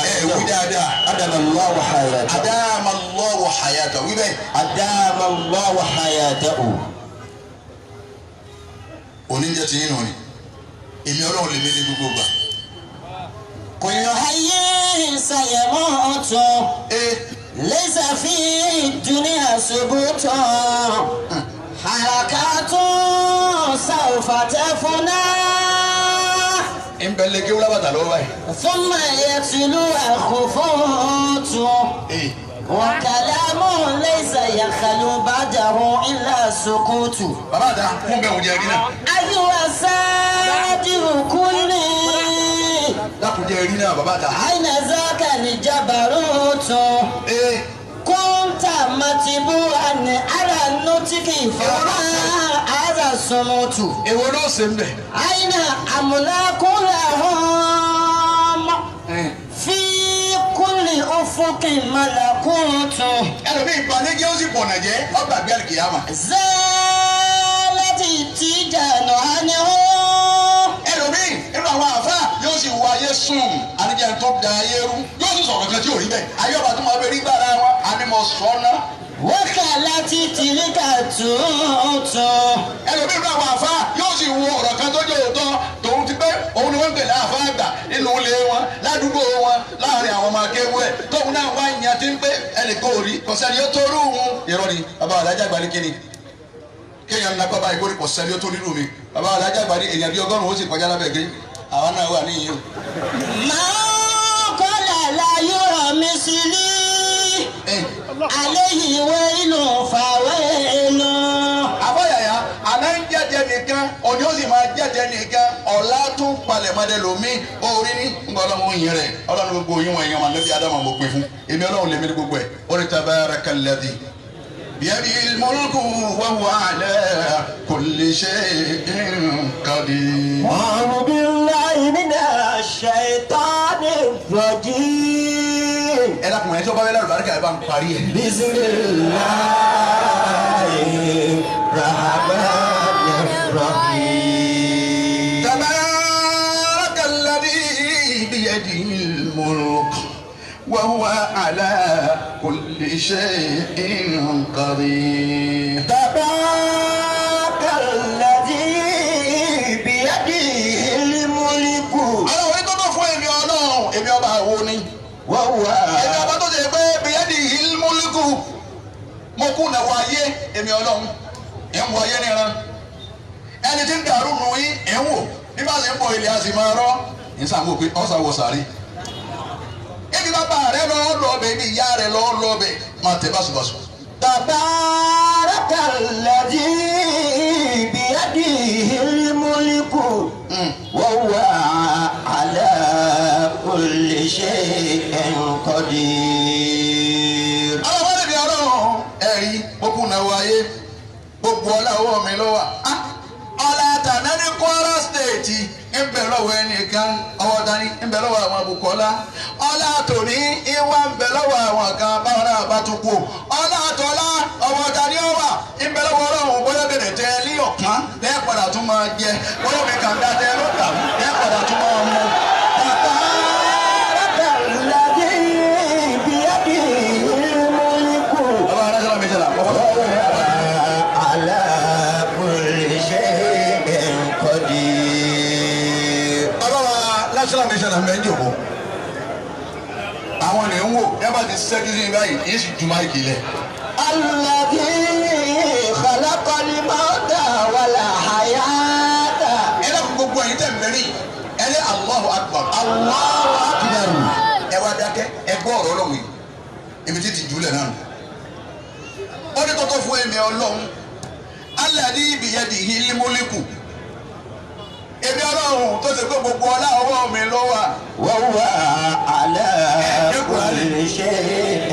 ẹ wí dáadáa. أدام الله حياته. Adama Allahu hayata, wí bẹ́ẹ̀. أدام الله حياته. Òní ń jẹ́ tiyín nù ni èmi Ọlọ́run lè mí ní gbogbo gbà. كل حي سيموت Ee. ليس في الدنيا ثبوت، حركات سوف تفنى. Ń bẹ lé kéwúrẹ́ bàtà lọ́wọ́ báyìí. ثم يتلو الخفوت Ee. وكلام ليس يخلو بعده إلا السكوت. Bàbá àdá fún bẹ́ẹ̀ òjẹ́ rí náà. أيها السادر كل Dákun jẹ́ rí náà, bàbá àdá. أين ذاك الجبروت؟ Ee. كنت متبوعا على النطق فما هذا الصمت؟ Èwo ló ṣe ń bẹ̀? أين أملاك لهم في كل أفق ملكوت؟ Ẹlòmíì ìbànújẹ́ ó sì bọ̀nà jẹ́ ọgbàgbé àlùkìyàmà. زالت التيجان عنه. Ẹlòmíì nínú àwọn àfa yóò sì wọ ayé sùn àníjẹ tó da ayé rú, yóò sì sọ̀rọ̀ kan tí ò rí bẹ́ẹ̀, ayé ọba tó máa bẹ rí gbára wọn ànímọ̀ sọ́nà. وخلت تلك التوت. Ẹlòmíì nínú àwọn àfa yóò sì wo ọ̀rọ̀ kan tó jẹ́ òótọ́ tòun ti pé òun ni wọ́n ń pè láàfáà àgbà nínú ilé wọn, ládùúgbò wọn, láàrin àwọn ọmọ akéwú ẹ̀, tóun náà wá yan tí ń pé ẹnìkan ò rí kọ̀sẹ́ni ó tó rú òun. Irọ́ ni. Bàbá alájà àgbà ní kíni kéèyàn ń lápá báyìí kó ní kọ̀sẹ́ni ó tó rírù mi. Bàbá alájà àgbà ní èèyàn bí 100 ó sì kọjá lábẹ́ gé àwa náà wà níyì o. ما قال لا يرى مثلي عليه ويل فويل. Àbáyàyà àná ń jẹ́jẹ́ nìkan, òní ó sì máa jẹ́jẹ́ nìkan, ọ̀la tún palẹ̀mọ́dé lomi orí ní nǹkan ọlọ́run yìí rẹ̀. Ọlọ́run gbogbo yín wọ̀nyí ọmọ níbi Ádámù mo pin fún èmi ọlọ́run lèmi ní gbogbo ẹ̀. Ó ní tabarakalladhi biyadihil mulku wa huwa ala kulli shay'in qadir. أعوذ بالله من الشيطان الرجيم. Ẹ dákun, ẹ tí ó bá wẹ́ lálùbáríkà, ẹ bá ń parí ẹ̀. بسم الله الرحمن الرحيم. shay'in qadir. تبارك الذي بيده الملك Ọlọ́run ní tọ́tọ̀ fún èmi Ọlọ́run èmi ọba àwo ni. وهو Èmi ọba tó ṣe pé biyadihil mulku mo kú náwó ayé èmi Ọlọ́run ẹ̀ ń wọ ayé níran. Ẹni tí ń dàrú nù yín ẹ̀ ń wò bí bá ṣe ń bọ̀ ilé a sì máa rọ́. Ìsàn wò pé ọ̀sà wọ sàárè. Ebi bàbá rẹ lọ lọ bẹ ibi ìyá rẹ lọ lọ bẹ máa tẹ báṣubàṣu. تبارك الذي بيده الملك وهو على كل شيء قدير. Ọlọ́wọ́ lè fi ọlọ́run ẹ̀rí gbogbo náwó ayé gbogbo ọlá ọwọ́ mi ló wà. Ọlá tàná ní Kwara State ń bẹ lọ́wọ́ ẹnìkan ọwọ́ dání ń bẹ lọ́wọ́ àwọn Bùkọ́lá. Ọlá tòní ìwà ń bẹ lọ́wọ́ àwọn kan báwọn náà bá tún kú. Ọlá tọ́lá ọwọ́ dání ọwà ń bẹ lọ́wọ́ ọlọ́run bóyá gẹ̀dẹ̀ tẹ ní ọ̀kan lẹ́ẹ̀padà tún máa jẹ bóyá mi kàn dá tẹ lọ́dà lẹ́ẹ̀padà tún máa mú. تبارك الذي بيده الملك Bàbá aráṣẹ́lá mi ṣẹlá. وهو على كل شيء قدير. Bàbá wa national mission àmì ẹ̀ ń jòkó. Àwọn ènìyàn ń wò ẹ bá ti ṣẹ́jú sí báyìí yìí sì ju máìkì lẹ̀. الذي خلق الموت والحياة. Ẹ dákun gbogbo ẹ̀yin tẹ̀ ń bẹ ní ẹ ní Allahu Akbar. الله أكبر. Ẹ wá dákẹ́ ẹ gbọ́ ọ̀rọ̀ Ọlọ́run yìí. Ibi tí ti jùlẹ̀ náà nù. Ó ní kọ́kọ́ fún èmi Ọlọ́run. Alladhi biyadihil mulku. Èmi Ọlọ́run tó ṣe pé gbogbo ọlá ọwọ́ mi ló wà. وهو على كل شيء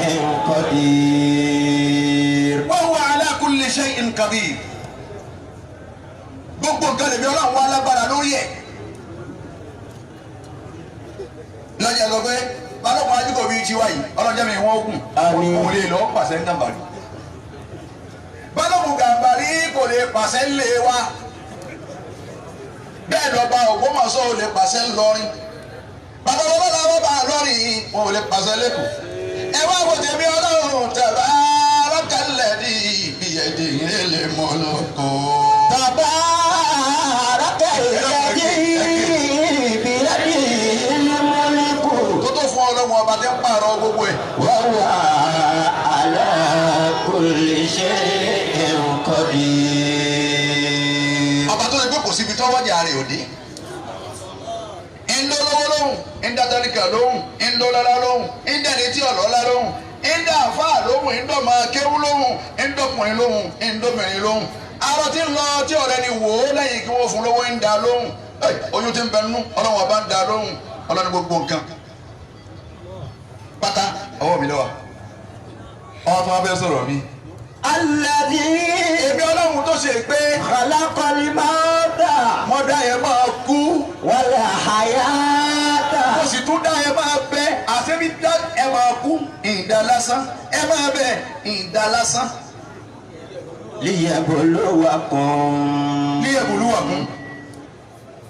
قدير. Wa huwa ala kulli shay'in qadir. Gbogbo nǹkan lèmi Ọlọ́run wá lágbára lórí ẹ̀. Lọ́jà sọ pé balógun ajíkò bíi tiwa yìí ọlọ́jà mi wọ́n kùn. Àmín. Òun lè lọ pàṣẹ ń Gàmbàrí. Balógun Gàmbàrí kò lè pàṣẹ ńlé wa. Bẹ́ẹ̀ lọ́ba Ògbómọ̀ṣọ́ ò lè pàṣẹ ńlọrin. Bàbá bàbá làwọn bá lọ́rin wọn ò lè pàṣẹ lẹ́kọ̀ọ́. Ẹ wá wo tèmi Ọlọ́run tabaarakalladhi biyadihil mulku. تبارك الذي بيده الملك Tó tó fún Ọlọ́run ọba tí ń pààrọ̀ gbogbo ẹ̀. وهو على كل شيء قدير. Ọba tó ṣe pé kò síbi tó wájà rẹ̀ òde. Ń lọ́lọ́wọ́ lóhùn, ń dátàríkà lóhùn, ń lọ́lọ́lá lóhùn, ń dẹ̀ni tí ọ̀lọ́lá lóhùn, ń dá àfáà lóhùn, ń dọ̀mọ kéwú lóhùn, ń dọkùnrin lóhùn, ń dọ́mìnrin lóhùn. Arọ tí ń lọ tí ọ̀rẹ́ ni wò ó lẹ́yìn kí wọ́n fún lówó ń da lóhùn. Oyún tí ń bẹ nínú, Ọlọ́run ọba ń da lóhùn, Ọlọ́run gbogbo nǹkan. Pátá ọwọ́ mi ló wà. Ọwọ́ tó wá fẹ́ sọ̀rọ̀ mi. الذي Èmi Ọlọ́run tó ṣe pé خلق الموت mọ́dá yẹn máa kú. والحياة Mo sì tún dá ẹ máa bẹ àṣẹbí dá ẹ máa kú ìdá lásán ẹ máa bẹ ìdá lásán. ليبلوكم. Líyẹ̀bùlúwà kún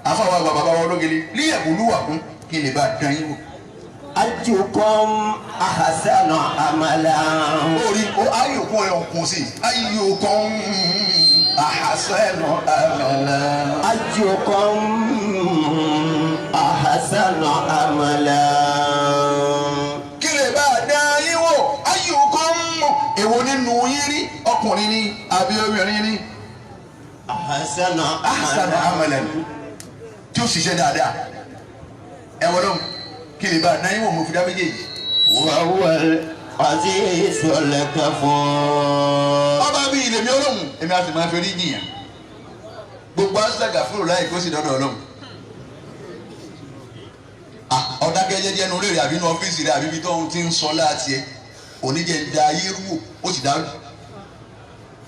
àfàwọn àgbà bàbá wọn ológele líyẹ̀bùlúwà kún kí lè bá dán yín wò. أيكم أحسن عملا. Orí o ayòkun ẹ̀ ọ̀kun sí ayòkun ahasanu amala. أيكم أحسن عملا. Kí lè bá dán yín wò ayòkun èwo nínú yín rí ọkùnrin ni àbí obìnrin ni. أحسن Ahasanu amala tí ó ṣiṣẹ́ dáadáa ẹ wọ́n lọ́hùn kí lè bá dán yín wò mo fi dá méjèèjì. وهو العزيز الغفور. Ọba bíi ilé mi ọlọ́run èmi á sì máa fi rí jìyàn gbogbo aṣága fúlò láì kó sì dọ́dọ̀ ọlọ́run. Ọ̀dákẹ́ jẹ́jẹ́ nu rèrè àbí inú ọ́fíìsì rẹ̀ àbí ibi tó ń ti ń sọ láti ẹ̀ oníjẹ́ ń da ayé rú ó sì dárú.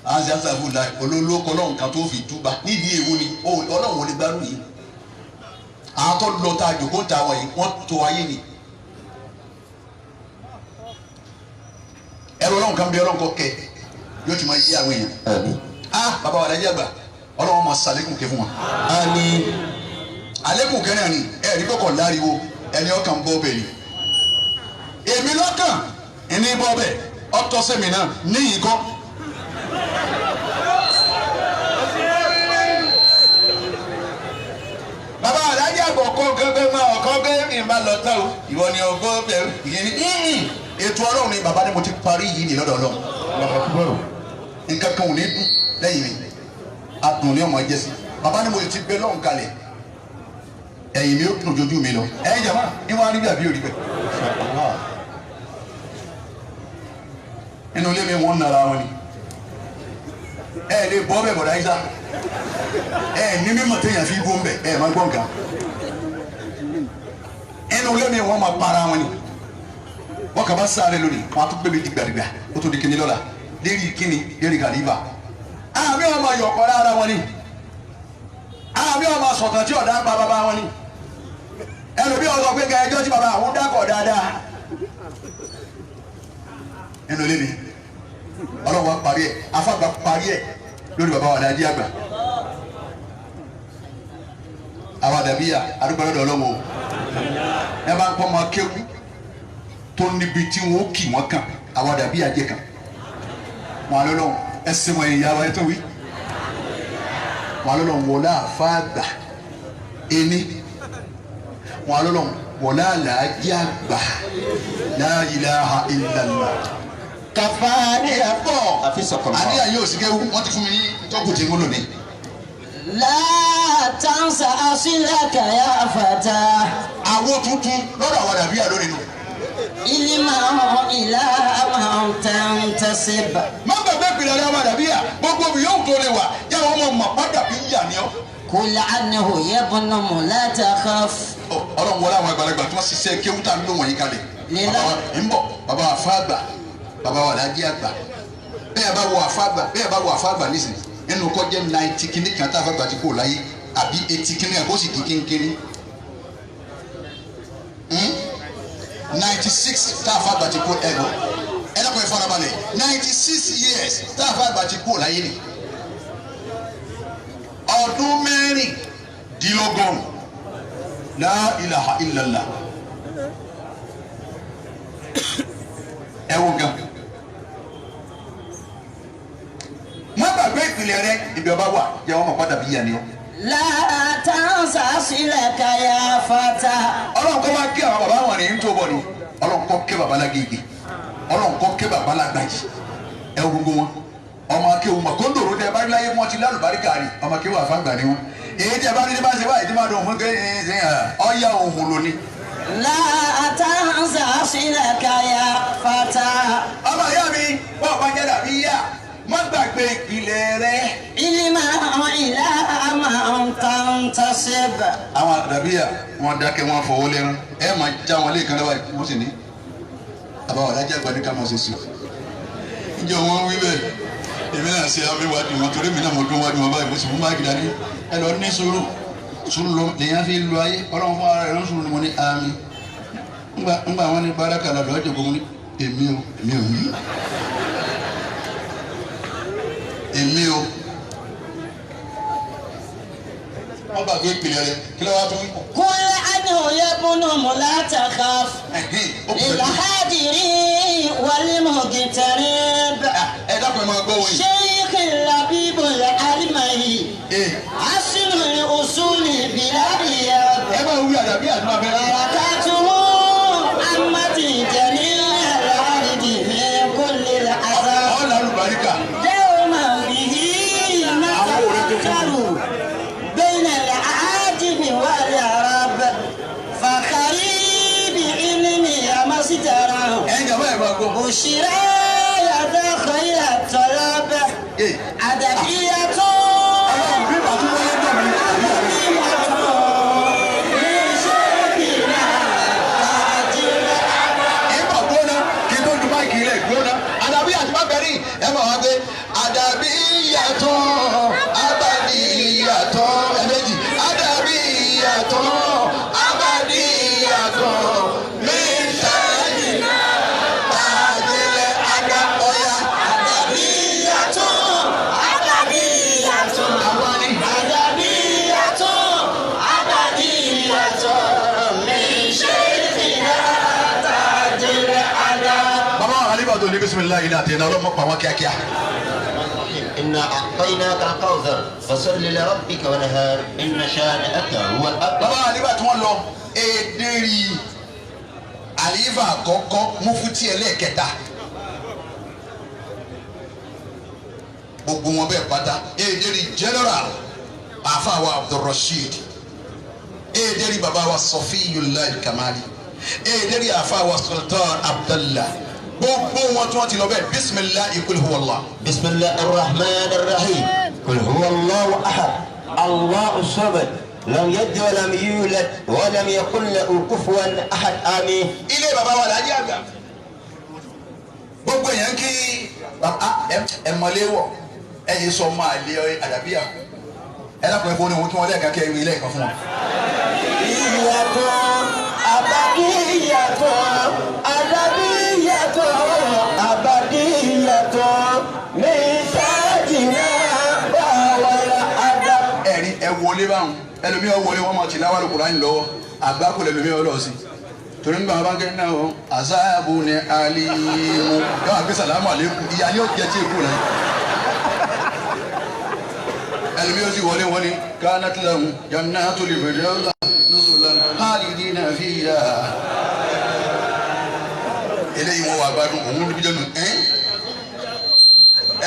Aṣága fúlò láì olólókọ ọlọ́run kan tó fi túba nídìí èwo ni ọlọ́run ò lè gbárù yìí. Àwọn tó lọ ta jòkó ta wọ̀nyí wọ́n tó ayé ni. Ẹ̀rọ ọlọ́run kan bí ọlọ́run kọ kẹ yóò ti máa yí àwọn èèyàn. Àmín. Bàbá wa lẹ́jẹ̀ àgbà ọlọ́run máa ṣàlékún kẹ fún wa. Àmín. Àlékún kẹrin ni ẹ̀rí kọ̀kọ̀ láriwo ẹni ọkàn bọ́ bẹ̀ ni. Èmi lọ́kàn ẹni bọ́ bẹ̀ Ọtọ́ sẹ́mi náà níyì kọ́. Bàbá alájà àgbọ̀ kọ́ gẹ́gẹ́ máa ọ̀kọ́ bẹ́ẹ̀ mi bá lọ tán o, ìwọ ni ọgọ́ bẹ́ẹ̀ ìyẹn ní ètò Ọlọ́run ni bàbá ni mo ti parí yìí ní lọ́dọ̀ Ọlọ́run. Nǹkan kan ò ní dùn lẹ́yìn mi, adùn ni ọmọ jẹ́ sí. Bàbá ni mo ti bẹ lọ́hùn kalẹ̀, ẹ̀yìn mi ó dùn jojú mi lọ. Ẹ̀yin jàmá ní wọ́n á rí bí àbí òrí bẹ́ẹ̀. Inú ilé mi wọ́n nara wọn ni. Ẹ lè bọ́ bẹ́ẹ̀ bọ̀dá Isa. Ẹ ní mímọ̀ téèyàn fi bó ń bẹ̀, ẹ má gbọ́ nǹkan. Inú ilé mi wọ́n máa para wọn ni. Wọ́n kà bá sáré lónìí, wọ́n á tún gbé mi dìgbàdìgbà, ó tún di kíni lọ́la. Lérí kíni, lérí kàlífà. Àmì ọmọ yọ̀kọ̀ lára wọn ni. Àmì ọmọ sọ̀tàn tí ọ̀dà ń pa bàbá wọn ni. Ẹlòmíì ọ̀sọ̀ pé ká ẹjọ́ tí bàbá àwọn dákọ̀ dáadáa. Nínú ilé mi, Ọlọ́run wa parí ẹ̀, afáàgbà parí ẹ̀ lórí bàbá wa dájí àgbà. Àwọn àdàbíyà àdúgbò lọ́dọ̀ Ọlọ́run o. Ẹ bá ń pọ́ ọmọ kéwú tó níbi tí wọ́n ó kì wọ́n kàn, àwọn àdàbíyà jẹ́ kàn. Wọn àlọ́ lọ́wọ́ ẹ ṣe wọn ìyá wa ẹ tó wí. Wọn àlọ́ lọ́wọ́ wọlé àfáàgbà ẹni. Wọn àlọ́ lọ́wọ́ wọlé àlàájì àgbà. La ilaha illallah. Kàfáàní Pọ̀ Àfisọ̀kọ̀lọ́. àníyàn yóò sì kéwú, wọ́n ti fún mi ní tọ́kù tí ń lò ní. لا تنس أصلك يا فتى. Àwo tuntun lọ́dọ̀ àwọn àdàbíyà lónìí nù. إلما إلى من تنتسب. Má gbàgbé ìpìlẹ̀ rẹ̀ àwọn àdàbíyà, gbogbo mi yóò tó lè wà yá wọn mọ̀ mọ̀ padà bí yà ni ọ́. قل عنه يا ابن لا تخف. Ọ, Ọlọ́run wọlé àwọn àgbàlagbà tí wọ́n ṣiṣẹ́ kéwú tá a ń lò wọ̀nyí kalẹ̀. Lílá. Bàbá wa ń bọ̀, bàbá wa fáàgbà, bàbá wa làájí àgbà. Bẹ́ẹ̀ bá wo àfáàgbà, bẹ́ẹ̀ bá wo àfáàgbà nísìnyí, nínú kọ́ jẹ́ 90 kìíní kan tá àfáàgbà ti kó láyé, àbí 80 kìíní kan kó sì di kínkínní. 96 tá àfáàgbà ti kó ẹ̀gbọ́n. Ẹ dákun ẹ farabalẹ̀, 96 years tá àfáàgbà ti kó láyé ni. Ọdún 96. La ilaha illallah. Ẹ wo gan. Má gbàgbé ìpìlẹ̀ rẹ, ibi ọba wà, jẹ́ wọ́n mọ̀ padà bí yà ni ọ́. لا تنس أصلك يا فتى. Ọlọ́run kọ́ máa kí àwọn bàbá wọn ní tó bọ̀ ni. Ọlọ́run kọ́ kẹ́ bàbá lágége. Ọlọ́run kọ́ kẹ́ bàbá lágbàjì. Ẹ wo gbogbo wọn. Ọmọ akéwù mọ̀ kóńdòrò tẹ bá rí láyé wọn ti lálùbáríkà rí. Ọmọ akéwù àfàgbà ni wọn. Èyí tẹ bá rí ní bá ṣe báyìí tí máa dùn fún kẹ́ ọ̀ya òhun lóní. لا تنس أصلك يا فتى. Ọmọ ìyá mi, wọ́n bá jẹ́ dàbí yá. Má gbàgbé ìpìlẹ̀ rẹ. إلما إلى من تنتسب. Àwọn àdàbíyà wọn dákẹ́ wọn fọwọ́ lẹ́rán. Ẹ máa já wọn léèkan lọ́wọ́ yìí, wọ́n sì ní. Àbáwọ̀ alájà àgbà ní ká máa ṣe sí. Ǹjẹ́ wọ́n wí bẹ́ẹ̀? Èmi náà ṣe àmì wádìí wọn torí èmi náà mo dún wádìí wọn báyìí, mo sì mú máàkì dání. Ẹ lọ ní sùúrù. Sùúrù ló lèyàn fi lu ayé. Ọlọ́run fún ara rẹ̀ ló ń sùúrù ni mo ní àmì. Ńgbà wọn ní báràkà lọ́dọ̀ ọjọ́ gbogbo ní èmi o, èmi ò ní. Èmi o. Wọ́n gbàgbé ìpìlẹ̀ rẹ̀ kí ló wá tó wí. قل عنه يا ابن لا تخف. Ẹ̀hìn, ó kù pẹ̀lú. للحاضر والمغترب. Ẹ dákun ẹ máa gbọ́ wọ̀nyí. شيخ اللبيب الألمهي. Ee, أصل الأصول بلا رياب. ẹ máa wí àdàbí àdúrà bẹ́ẹ̀. بركاته عمت جميع الأرض من كل العذاب. Ọ̀là olùbáríkà. يوما به نتفكر بين العاجم والعرب. فخري بعلمي مصدرا. Ẹ̀yin jàmbá ẹ̀ máa gbọ́. بشرى يا ذا خير الطلب. Ee, أدبية Ọlọ́run bí bàtú wáyé dùn mí. Ẹ máa gbóná kí n tó ju máìkì rẹ̀ gbóná. Àdàbí àti má bẹ̀rì ẹ máa wá pé àdàbí yàtọ̀ abàdí yàtọ̀ ẹ̀mẹ́jì àdàbí yàtọ̀ abàdí yàtọ̀ mẹ́ta tàjẹlẹ̀ àdá ọ̀yà àdàbí yàtọ̀ àwa ni. Bàbá wa àlébà tó ní. ní bisimilayi náà tẹ̀ náà ọlọ́mọ pa wọn kíákíá. إنا أعطيناك الكوثر فصل لربك وانهار إن شانئك هو الأبتر. Bàbá àlífà tí wọ́n lọ èdèrè àlífà àkọ́kọ́ mufuti ẹlẹ́ẹ̀kẹta gbogbo wọn bẹ́ẹ̀ pátá èdèrè general àfàwà Abdulrasheed èdèrè bàbá wa Sọfíyullah Kamali èdèrè àfàwà Sultan Abdullah gbogbo wọn tí wọ́n ti lọ bẹ́ẹ̀ bisimilahi kul huwallah. بسم الله الرحمن الرحيم قل هو الله أحد الله الصمد لم يلد ولم يولد ولم يكن له كفوا أحد آمين. Ilé bàbá wa làájì àgbà gbogbo èèyàn kí bàbá ẹ mọlé wọ ẹ yìí sọ máa lé àdàbíyà ẹ lápò ẹ fún wọn kí wọn lẹ́ẹ̀kan kí ẹ wí lẹ́ẹ̀kan fún wọn. Ìyàtọ̀ àbádìyàtọ̀ àdàbíyàtọ̀ àbádìyàtọ̀ mẹ́tàdínlá báwọlá àdá. Ẹ̀rí ẹ wọlé báwọn ẹlòmíràn wọlé wọn máa ti láwàlú Kùránì lọ́wọ́ àgbákò lẹlòmíràn lọ sí torí nígbà wọn bá ń kẹ́ náà wọn àzáàbù ní alimu yóò àgbé sàlámù àlékún ìyá ni yóò jẹ tí èkó rẹ ẹlòmíràn sì wọlé wọn ni kánátìláhùn jannatul firdaus nuzulan khalidina fiha eléyìí wọn wà gbádùn òun níbi jẹnu ẹ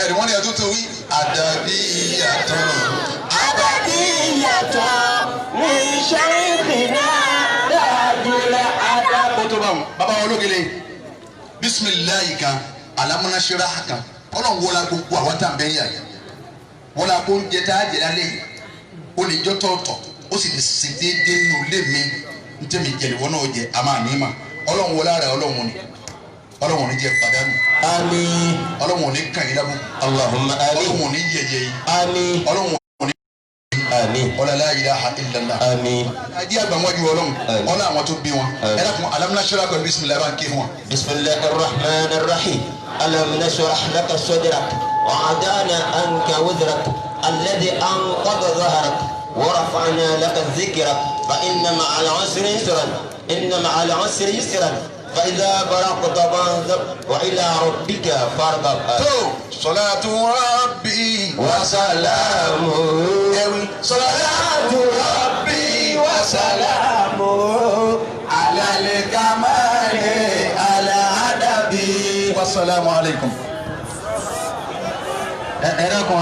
ẹrí wọn ni ẹ tó tó wí àdàbí ìyàtọ̀ Àbádìyàtọ̀ ní sẹ́yìnbìnà dáadúrà àdá. Ó tó bá wọn bàbá wọn ológele bisimilayi kan alamunasira kan Ọlọ́run wọlá gbogbo àwọn tá à ń bẹ yà yìí wọlá kó ń jẹ tá a jẹ lálẹ́ yìí ó lè jọ tọ̀ọ̀tọ̀ ó sì lè ṣe déédéé nù lé mi n tẹ́ mi jẹ ìwọ náà jẹ a máa ní ma Ọlọ́run wọlá rẹ Ọlọ́run ni Ọlọ́run ní jẹ pàdánù. Àmín. Ọlọ́run ní kàn yín lábùkù. Allahumma àmín. Ọlọ́run ní yẹ̀yẹ́ yín. Àmín. Ọlọ́run ní Àmín. ọlá la ilaha illallah. Àmín. Ajé àgbàwájú Ọlọ́run Àmín. ọlá àwọn tó bí wọn Àmín. ẹ dákun alámúnáṣẹ́lá pẹ̀lú bisimilayi bá ń ké fún wọn. بسم الله الرحمن الرحيم ألم نشرح لك صدرك وعدانا عنك وزرك الذي أنقض ظهرك ورفعنا لك ذكرك فإن مع العسر يسرا إن مع العسر يسرا فإذا فرغت فانصب وإلى ربك فارغب. Tó salatu rabbi وسلامه ẹwì salatu rabbi wa وسلامه ala al-kamali على أدبي. wasalaamu alaykum. Ẹ ẹ dákun.